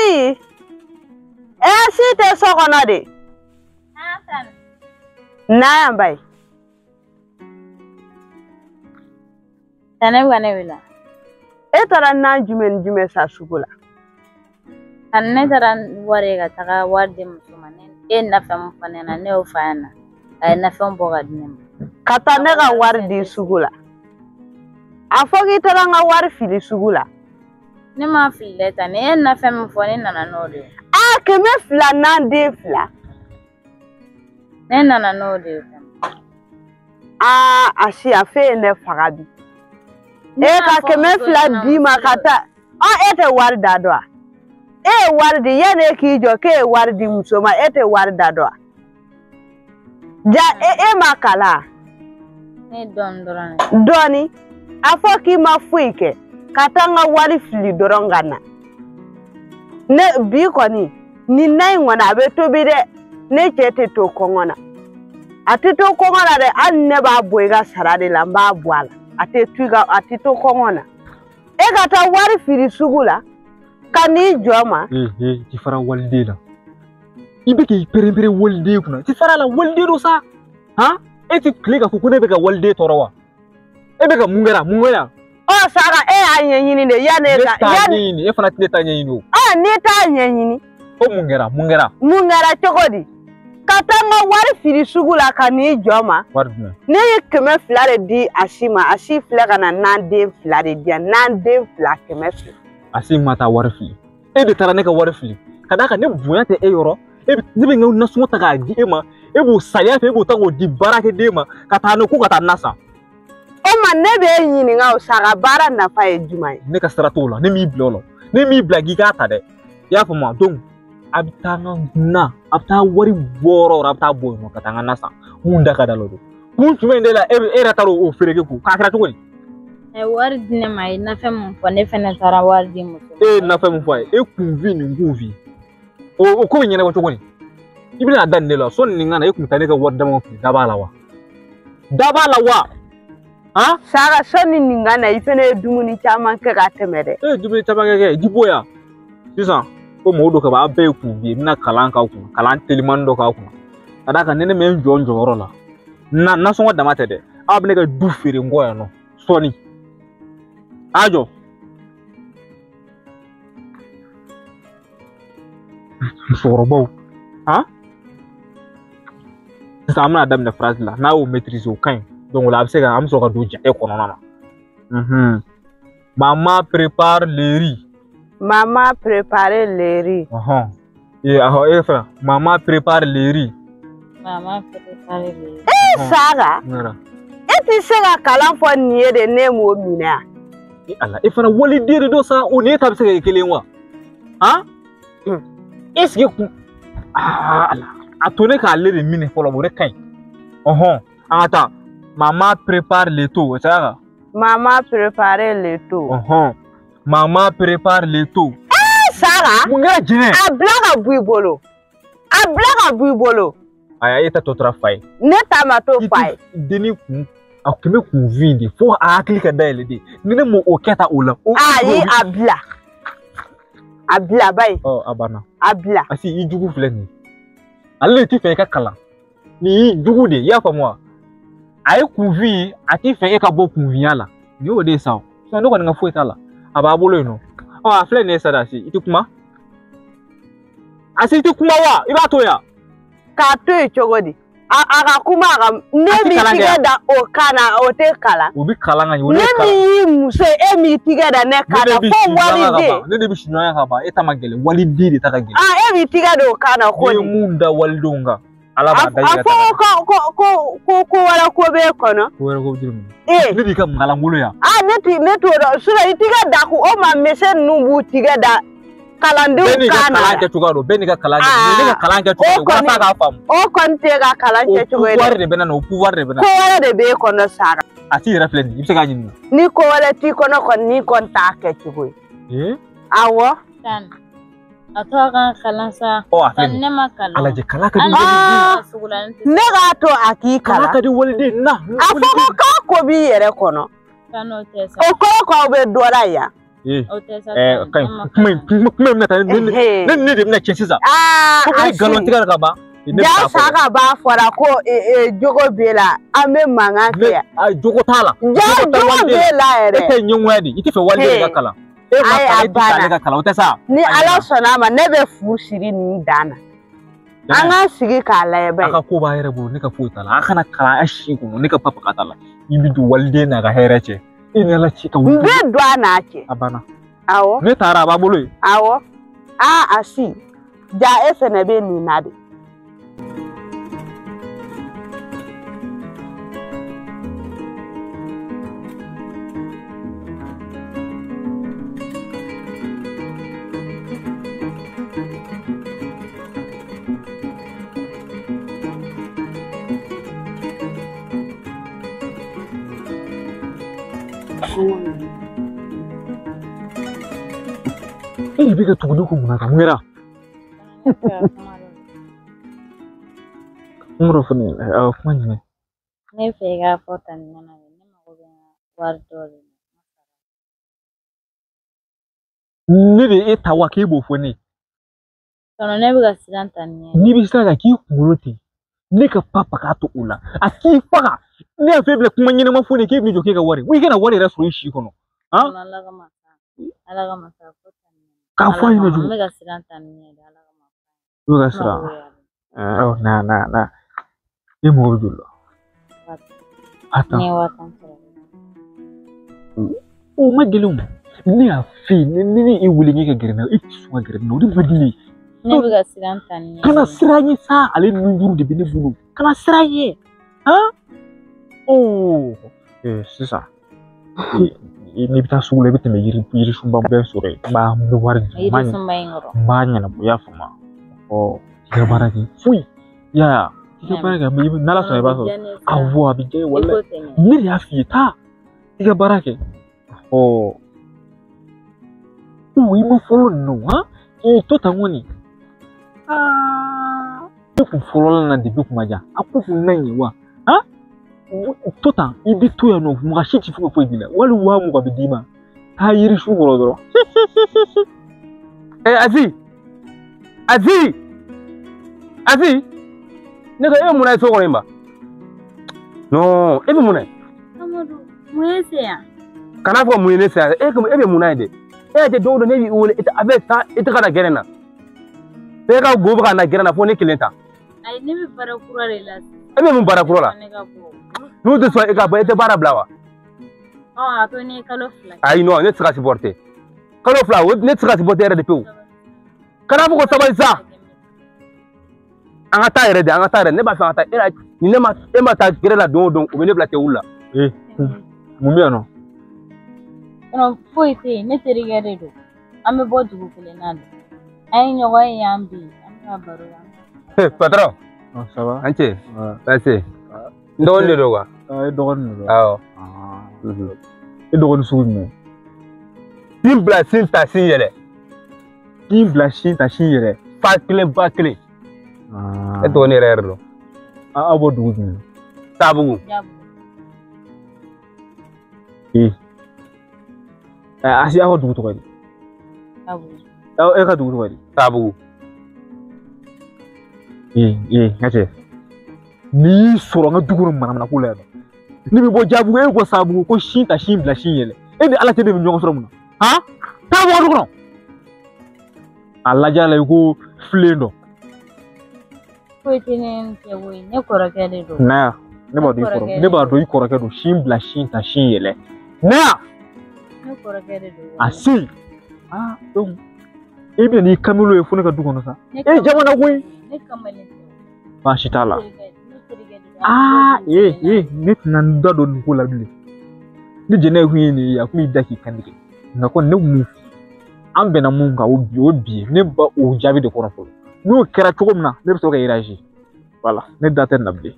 Si. E si tɛ so kɔnɔ de. Na yan ba ye. Tane bɛ ka ne wele. E taara nan jumɛn ni jumɛn san sugu la? Tane ne taara wari ye ka taga wari di muso ma. E ye nafɛn min fɔ ne ɲɛna ne y'o f'a ɲɛna. A ye nafɛnw bɔ ka di ne ma. Ka taa ne ka wari di sugu la. A fɔ k'i taara n ka wari fili sugu la. Ne m'a fili dɛ Tane, e ye nafɛn min fɔ ne nana n'o de ye. Aa 200 nan den 2. Ne nana n'o de ye. Aa a si a f'e ye ne faga bi. E ka 200 d'i ma ka taa. E tɛ wari da dɔn wa? E ye wari di yanni e k'i jɔ k'e ye wari di muso ma e tɛ wari da dɔn wa? Ja e ma kalan? Ne dɔɔni dɔrɔn. Dɔɔni? A fɔ k'i ma foyi kɛ ka taa n ka wari fili dɔrɔn ka na. Ne bi kɔni nin na in kɔni a bɛ tobi dɛ. Ne cɛ tɛ to kɔngɔ na. A tɛ to kɔngɔ la dɛ, hali ne b'a bɔ i ka sara de la n b'a bɔ a la. A tɛ to i ka a tɛ to kɔngɔ na. E ka taa wari fili sugu la ka n'i jɔ ma. Ee ti fara waliden la. I bɛ k'i pere-pere waliden kunna. Ti fara la waliden don sa. Han? E ti tile k'a fɔ ko ne bɛ ka waliden tɔɔrɔ wa? E bɛ ka mun kɛra mun kɛra? Ɔ Saka e y'a ɲɛɲini de yanni e ka. Ne t'a ɲɛɲini e fana tɛ ne ta ɲɛɲini o. Ɔ n'i t'a ɲɛɲini. Ko mun kɛra mun kɛra? Mun kɛra cogo di? Ka taa n ka wari fili sugu la ka n'i jɔ ma. Wari jumɛn? Ne ye 200 de di a si ma, a si filɛ ka na nan den 2 de di yan, nan den 2 200. A si ma taa wari fili. E de taara ne ka wari fili. Ka d'a kan ne bonya tɛ e yɔrɔ. E ne bɛ n ka nasɔngɔ ta k'a di e ma. E b'o saliya fɛ e b'o ta k'o di baarakɛden ma ka taa n'o ko ka taa na san. O ma ne bɛ e ɲininka o Saka baara nafa ye jumɛn ye? Ne ka sira t'o la, ne m'i bila o la. Ne m'i bila k'i k'a ta dɛ. I y'a faamu wa? Donc a bɛ taa n ka na, a bɛ taa wari bɔ yɔrɔ o yɔrɔ a bɛ taa bɔ yen nɔ ka taa n ka na san. Mun da ka da la o don. Kun jumɛn de la e yɛrɛ taara o feere kɛ ko k'a kɛra cogo di? A ye wari di ne ma, a ye nafɛn mun fɔ ne fɛnɛ taara wari di muso ma. E ye nafɛn mun fɔ a ye? E kunfin nin kunfin. O ko bɛ ɲɛnabɔ cogo di? I bɛna da nin de la sɔnni nin ka na e kun bɛ taa ne ka wari dama fili da b'a la wa? Da b'a la wa? Han? Saka sɔnni nin ka na i fɛnɛ ye dumuni caman kɛ ka tɛmɛ dɛ. E ye dumuni caman kɛ ji bɔ yan. Sisan ko mɔgɔw don ka ban aw bɛɛ ye kunfin ye n bɛna kalan k'aw kunna kalan telimani dɔ k'aw kunna. Ka d'a kan ni ne mɛ n jɔ n jɔyɔrɔ la na nasɔngɔ dama tɛ dɛ aw bɛ ne ka du feere n kɔ yan nɔ sɔɔni. A jɔ. Musokɔrɔbaw han? Sisan an bɛna daminɛ phrase la n'a y'o maîtriser o ka ɲi. Donc o la a bɛ se ka an bɛ sɔrɔ ka don jate kɔnɔna na. Maman prépare le riz. Maman prépare le riz. Et e fana maman prépare le riz. Maman prépare le riz. E Saka. E tɛ se ka kalan fɔ nin ye de ne m'o minɛ wa? E Ala e fana waliden de don sa o ni e ta bɛ se ka kɛ kelen wa? Han? Est ce que kun aa Ala a to ne k'ale de minɛ fɔlɔ o de ka ɲi. An ka taa. Maman prépare le tô, c'est ça? Maman prépare le tô. Maman prépare le tô. Eh Saka. Mun kɛra jinɛ? A bila ka bɔ i bolo. A bila ka bɔ i bolo. Ayi e ta tɔ tora fa ye. Ne ta ma to fa ye. Denni kun a tun bɛ kunfin de fo a hakili ka dayɛlɛ de. Ni ne m'o kɛ tan o la. Ayi a bila. A bila ba ye. Ɔ a banna. A bila. Asi i jugu filɛ nin ye. Ale de t'i fɛ i ka kalan. Nin y'i jugu de ye i y'a faamu wa? A ye kunfin ye a t'i fɛ e ka bɔ kunfinya la nin y'o de ye sa o ne kɔni ka foyi t'a la a b'a bolo yen nɔ ɔ a filɛ nin ye sa de Asi i tɛ kuma Asi i tɛ kuma wa i b'a to yan. K'a to yen cogo di a ka kuma a ka ne m'i tigɛ da o kan na o tɛ kalan. O bɛ kalan ka ɲɛ o de ne min y'i muso ye e m'i tigɛ da ne kan na fo waliden. Ne de bɛ siɲɔgɔnya ka ban e ta ma gɛlɛn waliden de ta ka gɛlɛn. Aa e b'i tigɛ da o kan na ko di. Ne ye mun da walidenw kan. Ala b'a da a fɔ ko ko wɛrɛ ko b'e kɔnɔ. Ko wɛrɛ ko bɛ jumɛn? Ee ne b'i ka magalankolon yan. Aa ne t'o dɔn sinon i tigɛ da kun o ma misɛn ninnu b'u tigɛ da kalandenw kan na. Bɛɛ n'i ka kalan kɛcogoya don bɛɛ n'i ka kalan kɛcogoya ne ka kalan kɛcogoya don walasa k'a faamu. O kɔni t'e ka kalan kɛcogo ye dɛ. O pouvoir de bɛ na o pouvoir de bɛ na. Ko wɛrɛ de b'e kɔnɔ Saka. A t'i yɛrɛ filɛ nin ye i bɛ se k'a ɲininka. Ni ko wɛrɛ t'i kɔnɔ kɔni n'i kɔni t'a kɛcogo ye. Awɔ. A to ka kalan sa. Ɔ a filɛ nin ye. Ne ma kalan. A lajɛ kalan ka di waliden. Ne k'a to a k'i kalan. Kalan ka di waliden na. A fɔ ko k'a ko b'i yɛrɛ kɔnɔ. Kan'o tɛ sa. O kɔrɔ k'aw bɛ dɔ la yan. O tɛ sa. Ka ɲi kuma in bɛna taa ne de bɛna tiɲɛ sisan. Ko ne nkalon tigɛ ka ban. Ja saga b'a fɔra ko jogo b'e la an bɛ mankan kɛ yan. Jogo t'a la. Ja jogo b'e la yɛrɛ. E tɛ ɲɛngoya de i tɛ fɛ waliden ka kalan. E ma kalan e tɛ fɛ ale ka kalan o tɛ sa. Ni Ala sɔnna a ma ne bɛ fu siri nin dan na. An k'an sigi k'a lajɛ ba ye. A ka ko b'a yɛrɛ bolo ne ka foyi t'a la a kana kalan a si kɔnɔ ne ka papa t'a la. I bɛ don waliden n'a ka hɛrɛ cɛ. E ni Ala ci ka wuli. N bɛ don a n'a cɛ. A banna. Awɔ. Ne taara a b'a bolo yen. Awɔ. Aa Asi ja e fɛnɛ bɛ nin na de. E de bɛ ka tugu ne ko mun na ka mun kɛra? N kɔrɔ fɔ ne awɔ kuma jumɛn? Ne fɛ i k'a fɔ tan ni ɲɛna de ne mago bɛ n ka wari dɔ de la. Ne de e ta wa k'e b'o fɔ ne ye? Tɔnɔ ne bɛ ka siran tan ni ɲɛ. N'i bɛ siran kan k'i kunkolo ten ne ka papa k'a to o la a k'i faga ne y'a fɛ bila kuma ɲɛnama fɔ ne k'e bɛ jɔ k'e ka wari i kana wari yɛrɛ sɔrɔ i si kɔnɔ. Ala ka masa Ala ka masa fɔ tan ni ɲɛ. K'a fɔ a ɲɛna jugu. N bɛ ka siran tan ni ɲɛ de Ala ka masa. I bɛ ka siran. Na na na e mago bɛ joli la? Ne ye 10,000 sɔrɔ. O ma gɛlɛn o ne y'a f'i ye ni ne e wele k'e ka gɛrɛ n na e tɛ sɔn ka gɛrɛ n na o de man di ne ye. Ne bɛ ka siran tan ni ɲɛ. Kana siran ɲɛ sa ale nujuru de bɛ ne bolo kana siran ɲɛ han sisan n'i bɛ taa sugu la i bɛ tɛmɛ yirisunba bɛɛ sɔrɔ yen n b'a n bɛ wari di n b'a ɲɛnabɔ i y'a faamu ɔ i ka baara kɛ foyi i y'a ye i ka baara kɛ n'Ala sɔnna i b'a sɔrɔ awɔ a bɛ diya ye walayi ne de y'a f'i ye taa i ka baara kɛ ɔ i ma fɔlɔ ninnu han k'i to tan kɔni ne kun fɔlɔla na depi kuma jan a ko kun na ɲɛ wa han to tan i bɛ to yan nɔ mɔgɔ si tɛ foyi foyi di la wali 20,000 bɛ d'i ma taa yirisun kɔrɔ dɔrɔn. Asi Asi Asi ne ko e bɛ mun na so kɔnɔ yen ba non e bɛ mun na ye. Amadu mun ye se yan. Kana fɔ mun ye ne se yan e bɛ mun na ye dɛ e y'a kɛ don o don ne b'i wele a bɛ taa i tɛ ka na gɛrɛ n na. E ka go bɛ ka na gɛrɛ n na fo ne kelen ta. Ayi ne bɛ baara kura de la. E bɛ mun baara kura la? N'u tɛ sɔn e ka bɔ e tɛ baara bila wa? Ɔ a to ne ye kalo 2. Ayi non ne tɛ se ka supporter. Kalo 2 o ne tɛ se ka supporter yɛrɛ de pewu. Kana fɔ ko sabali sa. An ka taa yɛrɛ de an ka taa yɛrɛ ne b'a fɛ an ka taa e la ni ne ma e ma taa gɛrɛ la don o don o bɛ ne bila cɛwuli la. Mun bɛ yan nɔ? Kɔnɔ foyi tɛ yen ne terikɛ de don an bɛ bɔ dugu kelen na de. An ye ɲɔgɔn ye yan bi an bɛ ka baro la. Patron. Ça va? An cɛ. Baasi. N dɔgɔnin de don wa? E dɔgɔnin de don. Awɔ. E dɔgɔnin sugu jumɛn? Sin bila sin ta sin yɛlɛ. Sin bila sin ta sin yɛlɛ. Fa kelen ba kelen. E dɔgɔnin yɛrɛ yɛrɛ don. Aw bɔ dugu jumɛn? Sabugu. Asi aw ka dugu tɔgɔ di? Sabugu. E ka dugu tɔgɔ di? Sabugu. N ka cɛ n'i y'i sɔrɔ n ka du kɔnɔ manamana ko la yan nɔ ne bɛ bɔ Jabugu e ko Sabugu ko sin ta sin bila sin yɛlɛ e ni Ala cɛ de bɛ ɲɔgɔn sɔrɔ mun na han taa bɔ du kɔnɔ a lajɛ la i ko filen dɔ. Foyi tɛ ne cɛ koyi ne kɔrɔkɛ de don. Na ne b'a dɔn i kɔrɔkɛ ne b'a dɔn i kɔrɔkɛ don sin bila sin ta sin yɛlɛ na. Ne kɔrɔkɛ de don. A se donc e bɛna n'i kamelo ye fo ne ka du kɔnɔ sa e jamana koyi. Ne kamalen tɛ. Baasi t'a la. Ne tɛna n da don nin ko la bilen. Ni jɛnɛ kun ye nin ye a kun b'i da k'i kantigɛ nka kɔni ne kun an bɛnna mun kan o bi ne ba o jaabi de kɔnɔ fɔlɔ n'o kɛra cogo min na ne bɛ sɔrɔ ka réagir voilà ne da tɛ nin na bilen.